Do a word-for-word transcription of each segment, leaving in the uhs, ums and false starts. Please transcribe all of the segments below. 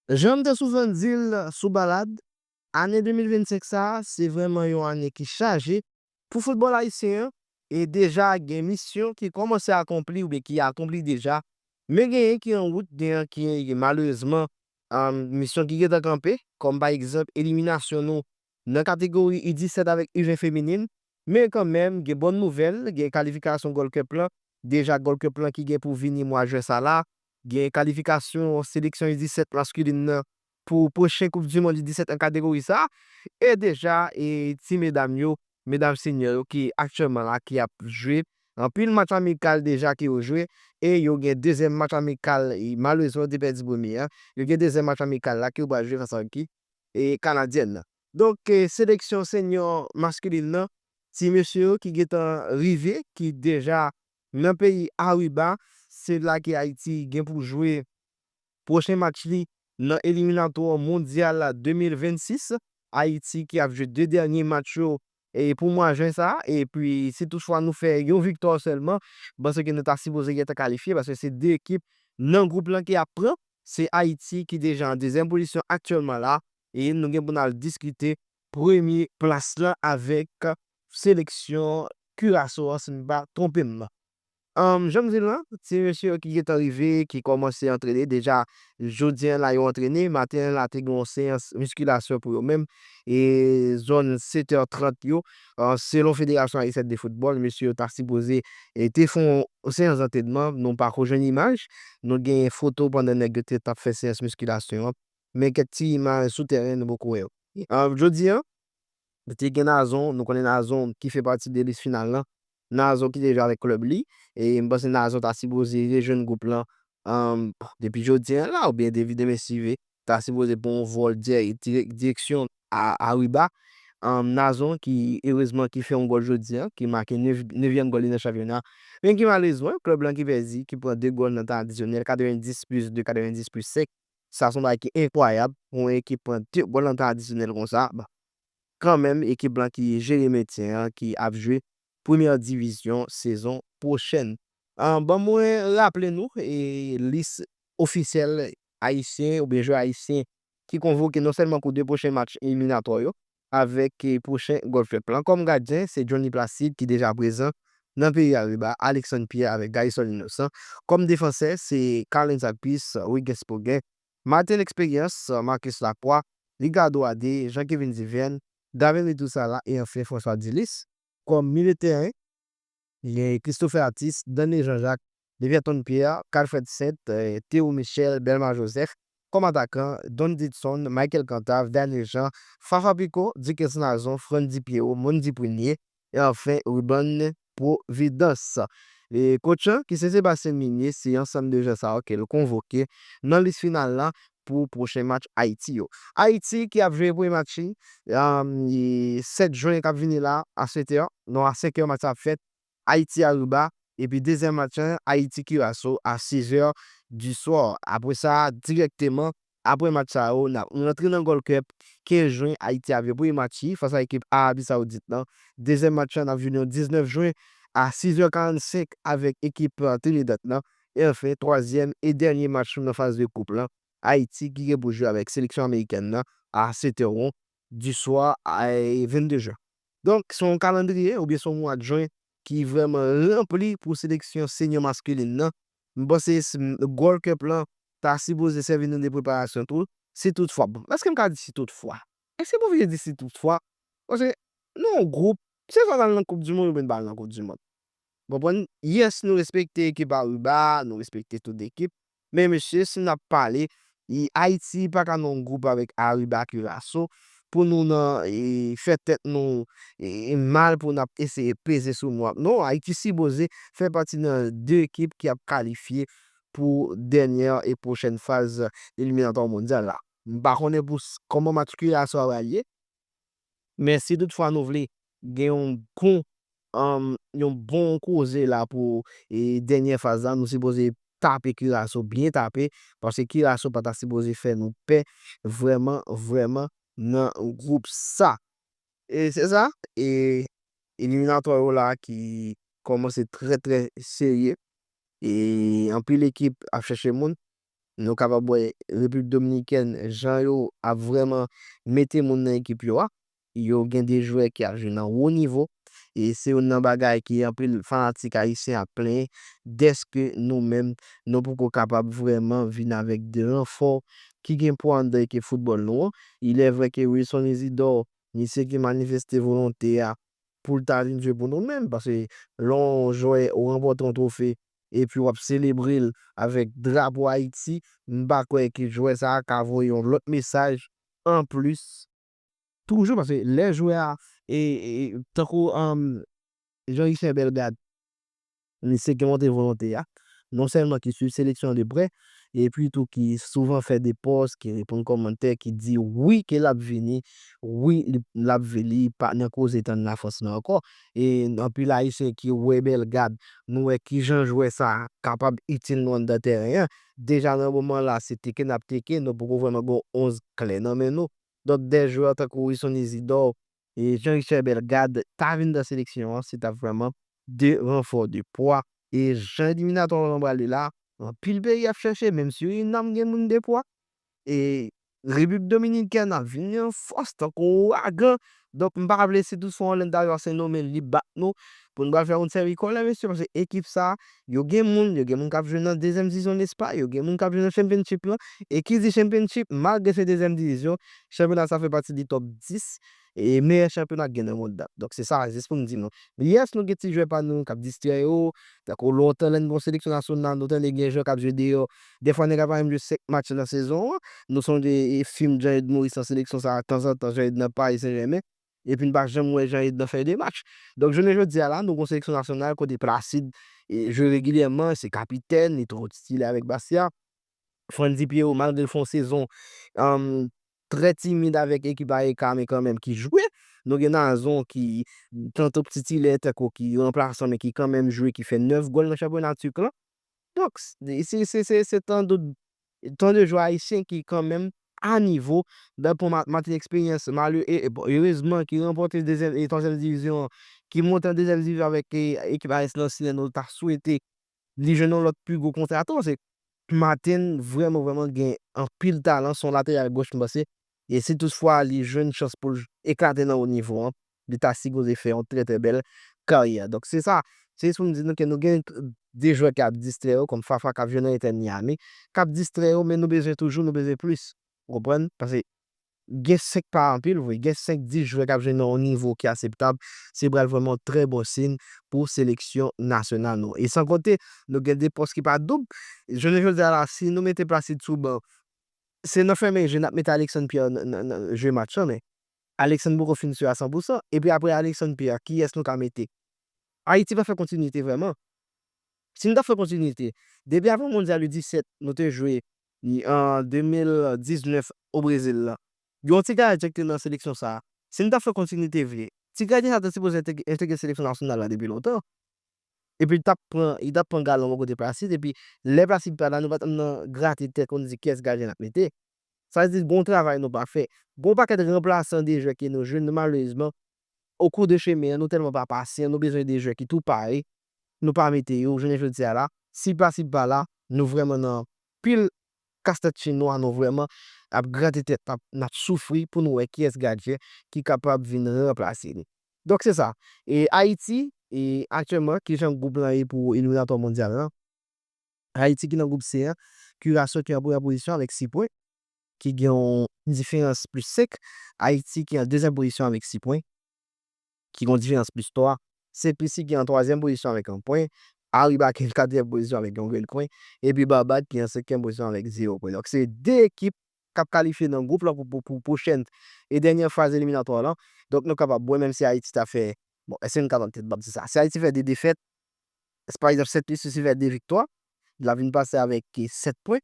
Jan m te souvan di l sou balad, ane de mil vennsenk sa a, se vrèman yon ane ki chaje pou foutbòl ayisyen an, e deja gen misyon ki kòmanse akonpli oubyen ki akonpli deja, men genyen ki an wout, genyen ki malerezman, um, misyon ki gentan kanpe, kòm pa egzanp eliminasyon nou nan kategori U disèt avèk U ven feminin, men kanmenm, gen bòn nouvèl, gen kalifikasyon Gold Cup lan, deja Gold Cup lan ki gen pou vini mwa jen sa la, gen kalifikasyon seleksyon U disèt maskilin nan pou pwochen Koup di Mond U disèt an kategori sa, e deja, e ti medam yo, medam senyò yo ki aktyèlman la, ki ap jwe anpil match amikal deja ke yo jwe, e yo gen dezyèm match amikal, e malerezman yo te pèdi premye a, yo gen dezyèm match amikal la ke yo pral jwe fas a ki e kanadyèn nan. Donk, e, seleksyon senyò maskilin nan, ti mesye yo ki gentan rive, ki deja nan peyi Ariba, se la ke Ayiti gen pou jwe pwochen match li nan eliminatwa mondyal de mil vennsis. Ayiti ki ap jwe de dènye match yo, e, pou mwa jen sa a, epi si toutfwa nou fè yon viktwa sèlman, m panse ke nou ta sipoze gentan kalifye, paske se de ekip nan gwoup lan ki ap pran, se Ayiti ki deja an dezyèm pozisyon aktyèlman la, e nou gen pou n al diskite premye plas lan avèk seleksyon Kiraso an, si m pa twonpe m. Anm, jan m di l lan, ti mesye yo ki gentan rive, ki kòmanse antrene, deja jodi an la yo antrene, maten an la te gen yon seyans miskilasyon pou yo menm, e zòn sèt è trant yo, an, selon Federasyon Ayisyèn de Foutbòl, mesye yo ta sipoze, e te fè yon seyans antrenman, nou pako jwenn imaj, nou gen foto pandan nèg yo te t ap fè seyans miskilasyon an, men kèk ti imaj sou tèren nou poko wè yo. Anm, jodi an, te gen Nazon, nou konnen Nazon ki fè pati de lis final lan. Nazon ki te jwe avèk klèb li, e m panse Nazon ta sipoze rejwenn gwoup lan, anm, depi jodi an la, oubyen depi demen si Dieu ve, ta sipoze pran yon vòl dirè-, dirè-, direksyon a, Ariba. Anm, Nazon ki, erezman, ki fè yon gòl jodi an, ki make nev-, nevyèm gòl li nan chanpyona. Men ki malerezman, klèb lan ki pèdi, ki pran de gòl nan tan adisyonèl, katrevendis plis de, katrevendis plis senk. Sa se yon bagay ki enkwayab pou yon ekip pran de gòl nan tan adisyonèl konsa. Bon, kanmenm, ekip lan ki jere mentyen an, ki ap jwe premyè divizyon sezon pwochèn. An, ban mwen raple nou, e, lis ofisyèl ayisyen oubyen jwè ayisyen ki konvoke non sèlman pou de pwochen match eliminatwa yo, avèk, e, pwochen Gold Cup lan. Kòm gadyen, se Johnny Placide ki deja prezan nan peyi Ariba, Alexandre Pierre avèk Garrison Innocent. Kòm defansè, se Carlens Agpis, Wiggins Pogen, Martin Experience, Marcus Lacroix, Ricardo Adé, Jean Kevin Duverne, David Retousala e anfen François Dilis. Kòm milye tèren, gen Christopher Artis, Danny Jean-Jacques, Leviathan Pierre, Carlfred Saint, eh, Théo Michel, Belma Joseph. Kòm atakan, Don Didson, Michael Cantave, Daniel Jean, Fafa Picault, Dickens Nazon, Frandy Pierrot, Mondy Prunier, e anfen Ruben Providence. E coach lan, ki se Sébastien Migné, se ansanm de jwè sa yo ke l konvoke nan lis final la pou pwochen match Ayiti yo. Ayiti ki ap jwe premye match li, um, e sèt jen k ap vini la, a sèt è, non, a senk è match la ap fèt, Ayiti Aruba, epi dezyèm match lan, Ayiti Curaçao, a sis è di swa. Apre sa, dirèkteman, apre match sa yo, n ap rantre nan Gold Cup, kenz jen, Ayiti ap jwe premye match li fas a ekip Arabi Saoudit lan. Dezyèm match lan, n ap jwenn yo diznèf jen a sis è karannsenk avèk ekip, eh, Trinidad lan. E anfen, twazyèm e dènye match nou nan faz de group lan, Ayiti ki gen pou jwe avèk seleksyon amerikèn nan a sèt è di swa a, eh, vennde jen. Donk, se yon kalandriye oubyen se yon mwa jen ki vrèman ranpli pou seleksyon senyò maskilin nan. M panse s-, m-, Gold Cup lan ta sipoze sèvi nou de preparasyon tou, si toutfwa. Bon, èske m ka di si toutfwa? Èske m oblije di si toutfwa? Paske nou yon gwoup, se swa n al nan Koup di Mond oubyen n pa al nan Koup di Mond. Konprann? Yes, nou respekte ekip Aruba, nou respekte tout ekip. Men mesye, si n ap pale, e, Ayiti pa ka nan yon gwoup avèk Aruba, Curaçao, pou nou nan, e, fè tèt nou, e, mal, pou n ap eseye peze sou nou. Non, Ayiti sipoze fè pati nan de ekip ki ap kalifye pou dènyè e pwochèn faz eliminatwa mondyal la. M pa konnen pou s-, kòman match Curaçao a pral ye, men si toutfwa nou vle gen yon bon, um, yon bon koze la pou, e, dènyè faz la, nou sipoze tape Curaçao, byen tape, paske Curaçao pa ta sipoze fè nou pè vrèman, vrèman nan gwoup sa. E se sa, e eliminatwa yo la ki kòmanse trè, trè serye. E anpil ekip ap chèche moun. Nou kapab wè Repiblik Dominikèn, jan yo ap vrèman mete moun nan ekip yo a. Yo gen de jwè ki ap jwe nan wo nivo. E se youn nan bagay ki anpil fanatik ayisyen ap plenyen, dèske nou menm, nou poko kapab vrèman vin avèk de ranfò ki gen pwa anndan ekip foutbòl nou an. Il est vrai ke Wilson Isidore, misye ki manifeste volonte a pou l ta vin jwe pou nou menm, paske lè yon jwè ou ranpòte yon twofe epi w ap selebre l avèk drapo Ayiti, m pa kwè ke jwè sa a ka voye yon lòt mesaj anplis toujou, paske lè jwè a, e, e, tankou, um, Jean Richard Bellegarde, misye ki montre volonte a, non sèlman ki swiv seleksyon an de prè, epi tou ki souvan fè de pòs, ki reponn kòmantè, ki di wi ke l ap vini, wi li, l ap vini, li pa nan koze tann Lafrans nan ankò. E anpil Ayisyen ki wè Bellegarde, nou wè kijan jwè sa a kapab itil nou anndan tèren an. Deja nan moman la, se teke n ap teke, nou poko vrèman gen yon onz klè nan men nou. Donk, de jwè tankou Wilson Isidore e Jean Richard Bellegarde ta vin nan seleksyon an, se t ap vrèman de ranfò de pwa. E jan eliminatwa yo pral ye la, anpil peyi ap chèche, menm Surinam gen moun de pwa. E Repiblik Dominikèn ap vini an fòs tankou ouragan. Donk, m pa vle si toutfwa Orlando Sendomeng li bat nou, pou n pral fè moun sèvi kòlè, mesye, paske ekip sa a, yo gen moun, yo gen moun k ap jwe nan dezyèm divizyon Espay, yo gen moun k ap jwe nan Championship lan. E ki di Championship, malgre se dezyèm divizyon, chanpyona sa fè pati de top dis e meyè chanpyona ki gen nan mond lan. Donk, se sa, jis pou m di nou. Yes, nou gen ti jwè pa nou k ap distrè yo. Tankou lontan, lè n gen yon seleksyon nasyonal, nou tande gen jwè k ap jwe deyò. Dèfwa, nèg la pa menm jwe senk match nan sezon an. Nou sonje, e, fim Jean-Eudes Maurice nan seleksyon sa a, tanzantan, Jean-Eudes nan Paris Saint-Germain. Epi n pa janm wè Jean-Eudes nan fè de match. Donk, jounen jodi a la, nou gen yon seleksyon nasyonal kote Placide, e, jwe regilyèman, se kapitèn, li twò titilè avèk Bastia. Frandy Pierrot, malgre l fè yon sezon, um, trè timid avèk ekip A E K, men kanmenm ki jwe. Nou gen Nazon ki, tankou titilè, tankou ki ranplasan, men ki kanmenm jwe, ki fè nèf gòl nan chanpyona tirk lan. Donk, se, se, se, se, se tan de, tan de jwè ayisyen ki kanmenm a nivo, dan pou ma-, Martin Experience, malè-, e, e, bon, erezman, ki ranpòte dezyèm e twazyèm divizyon an, ki monte an dezyèm divizyon avèk, e, ekip A S Lansilen, nou ta swete li jwenn yon lòt pi gwo kontra tou, paske Martin vrèman, vrèman gen anpil talan, se yon lateral goch, m panse. E si toutfwa li jwenn chans pou l eklate nan wo nivo an, li ta sipoze fè yon trè, trè bèl karyè. Donk, se sa, se jis pou m di nou ke nou gen de jwè k ap distrè yo, kòm Fafa k ap jwe nan Inter Miami, k ap distrè yo, men nou bezwen toujou, nou bezwen plis. Ou konprann? Paske gen senk pa anpil vre, gen senk dis jwè k ap jwe nan yon nivo ki akseptab, se pral vrèman yon trè bon siy pou seleksyon nasyonal nou. E san konte, nou gen de pòs ki pa doub. Jounen jodi a la, si nou mete Placide sou ban, se nan fèmen je n ap mete Alexandre Pierre nan, nan, nan jwe match lan, men Alexandre poko fin si a san pou san. Epi apre Alexandre Pierre, kiyès nou ka mete? Ayiti pa fè kontinite vrèman. Si n ta fè kontinite, depi avan Mondyal U disèt, nou te jwe an de mil diznèf o Brezil la. Gen yon ti gadyen ki te nan seleksyon sa a. Si n ta fè kontinite vre, ti gadyen sa a te sipoze entegre, entegre seleksyon nasyonal la depi lontan. Epi l t ap pran, li t ap pran galon bò kote Placide. Epi lè Placide pa la, nou pa t ap nan grate tèt pou n di kiyès gadyen n ap mete. Sa vle di, gon travay nou pa fè. Gon pakèt ranplasan de jwè ke nou jwenn, nou malerezman, okou de chemen an, nou tèlman pa pasyan, nou bezwen de jwè ki tou pare, nou pa mete yo, jounen jodi a la, si Placide pa la, nou vrèman nan pil kastèt chinwa, nou vrèman ap grate tèt, n ap, n ap soufri pou nou wè kiyès gadyen ki kapab vin ranplase li. Donk, se sa. E Ayiti, e aktyèlman, kijan gwoup lan ye pou eliminatwa mondyal lan? Ayiti ki nan gwoup C an, Curaçao ki an premyè pozisyon avèk sis pwen, ki gen yon diferans plis senk. Ayiti ki an dezyèm pozisyon avèk sis pwen, ki gen yon diferans plis twa. Senplisy ki an twazyèm pozisyon avèk yon pwen. Ariba ki an katriyèm pozisyon avèk yon grenn pwen. Epi Babad ki an senkyèm pozisyon avèk zewo pwen. Donk, se de ekip k ap kalifye nan gwoup lan pou, pou, pou pwochèn e dènyè faz eliminatwa lan. Donk, nou kapab wè, menm si Ayiti ta fè, bon, èske n ka tande tèt m ap di sa? Si Ayiti fè de defèt, pa egzanp, Senplisy fè de viktwa, l ap vin pase avèk, e, sèt pwen.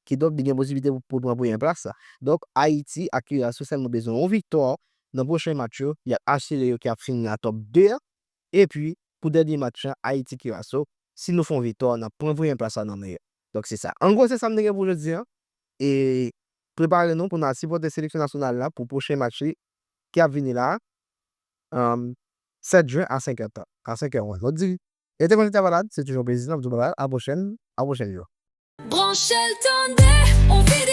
Kidonk, li gen posiblite pou, pou l pran premyè plas la. Donk, Ayiti ak Curaçao sèlman bezwen yon viktwa nan pwochen match yo. Y ap asire yo ki ap fini nan top de an. Epi, pou dènye match lan, Ayiti, Curaçao, si nou fè yon viktwa, n ap pran premyè plas la nan men yo. Donk, se sa. An gwo, se sa m te gen pou jodi an. E prepare nou pou n al sipòte seleksyon nasyonal la pou pwochen match li ki ap vini la, um, sèt jen a senk è tan, a senk è wen. Lòt di, rete konekte a Valad, se toujou yon plezi, n ap di w babay, a pwochèn, a pwochèn jou. Branche l tande, on videyo.